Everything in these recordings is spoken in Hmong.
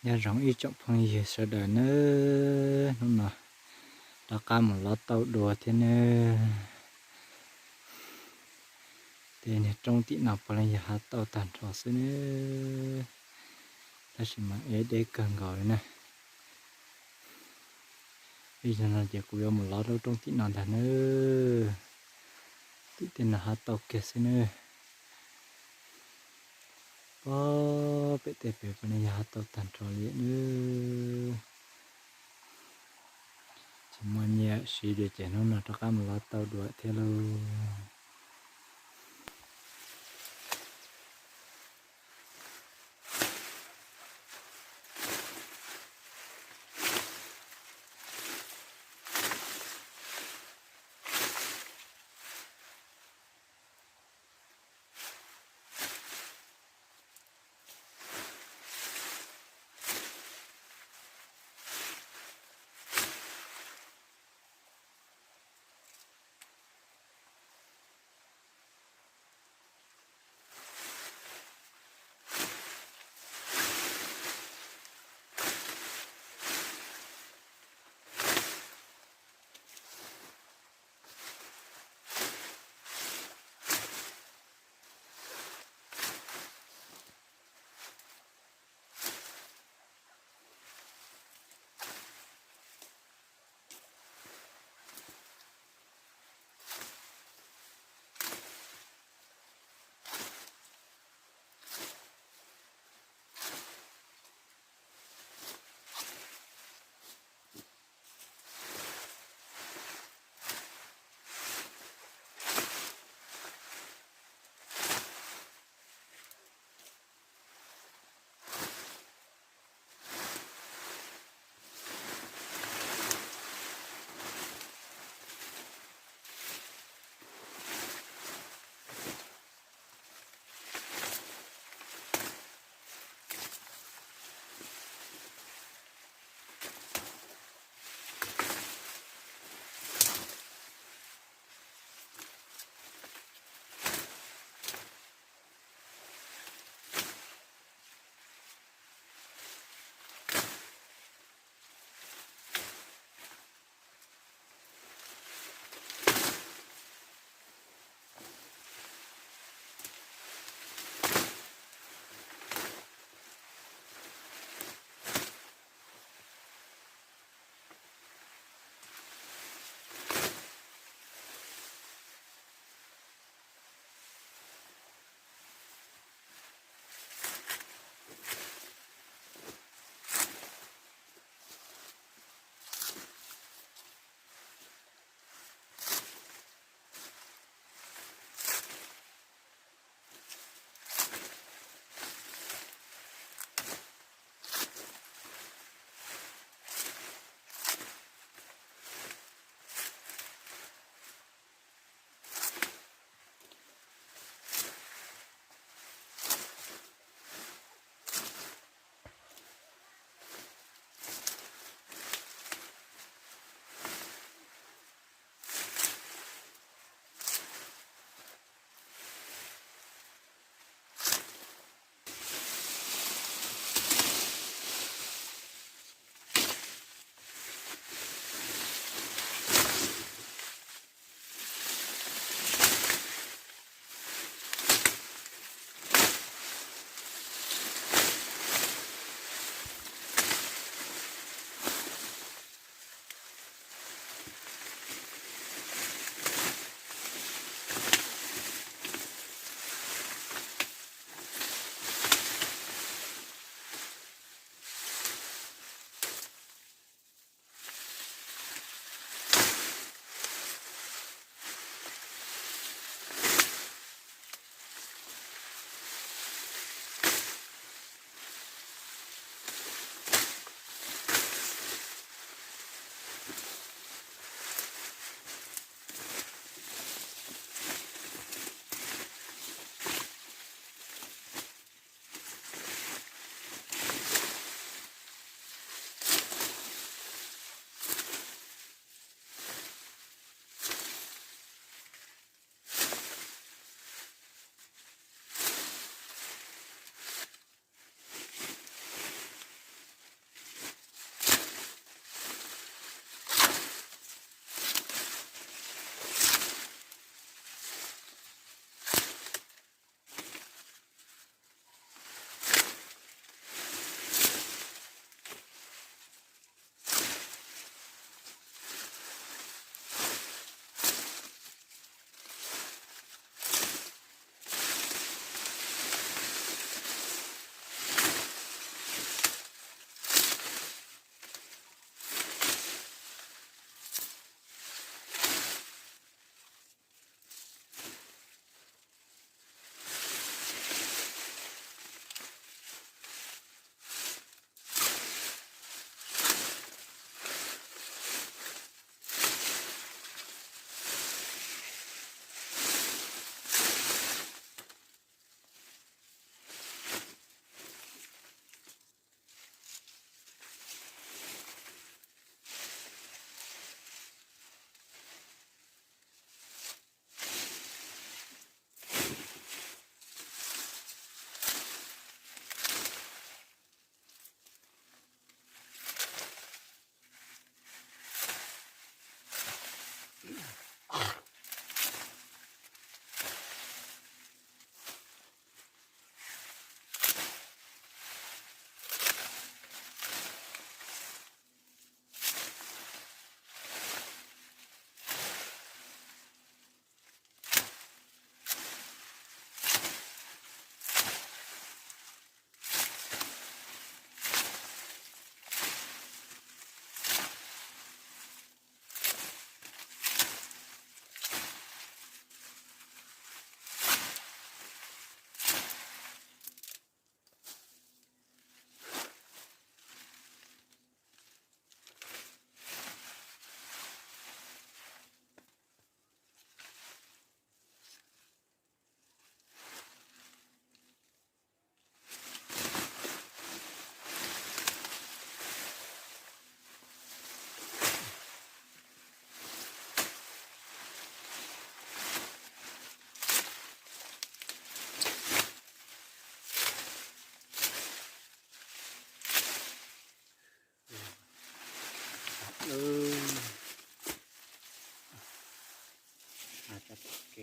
Nyob zoo ib tsoom phooj ywg sawv daws nawb, hnub no rov qab mus lov tauj dua thiab nawb. Tej niag roob tim no puav leej yog hav tauj tag nrho xwb nawb, tab sis mas deb deb kawg nkaus li na. Ib zaug no ces kuv yuav mus lov lub roob tim no ntag nawb. Tim tej no hav tauj kiag xwb nawb. Pog pem tej pem puav leej yog hav tauj tag nrho li nawb. Tsis muaj nyiaj siv li ces hnub no rov qab mus lov tauj dua thiab lauj.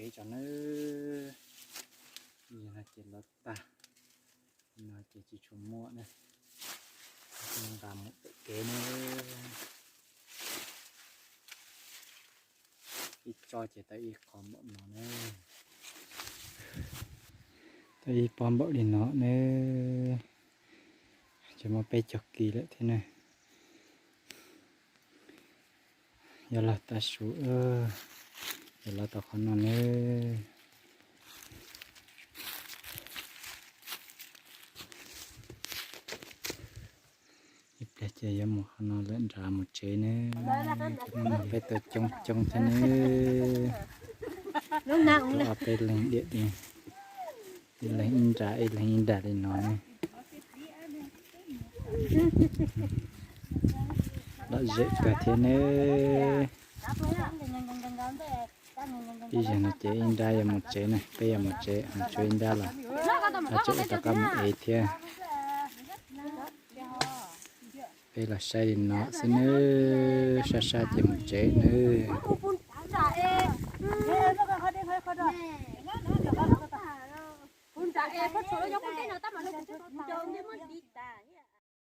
Kev tso nawb, no ces lawv tag, no ces tsis tshua muaj na, nqa mus pem kev na. Ib tsob ces tau ib qho npaum no na, tau ib pob npaum li no na, ces muaj peb caug kis lawm thiab na. Yuav los tav su, yuav los tau qhov no na. Ib pliag ces yuav mus qhov no lawm nrad mus tsev ne. Peb tuaj coob coob thiab ne. Tuaj ob peb leeg diam, ib leeg ib nra ib leeg ib nra li no ne. Lom zem kawg thiab ne. Ib zaug no ces ib nrab yuav mus tsev ne, peb yuav mus tsev, tshuav ib nrab los ho tseem rov qab mus ev thiab. Peb los saib li no xwb nawb, sab sab ces mus tsev nawb.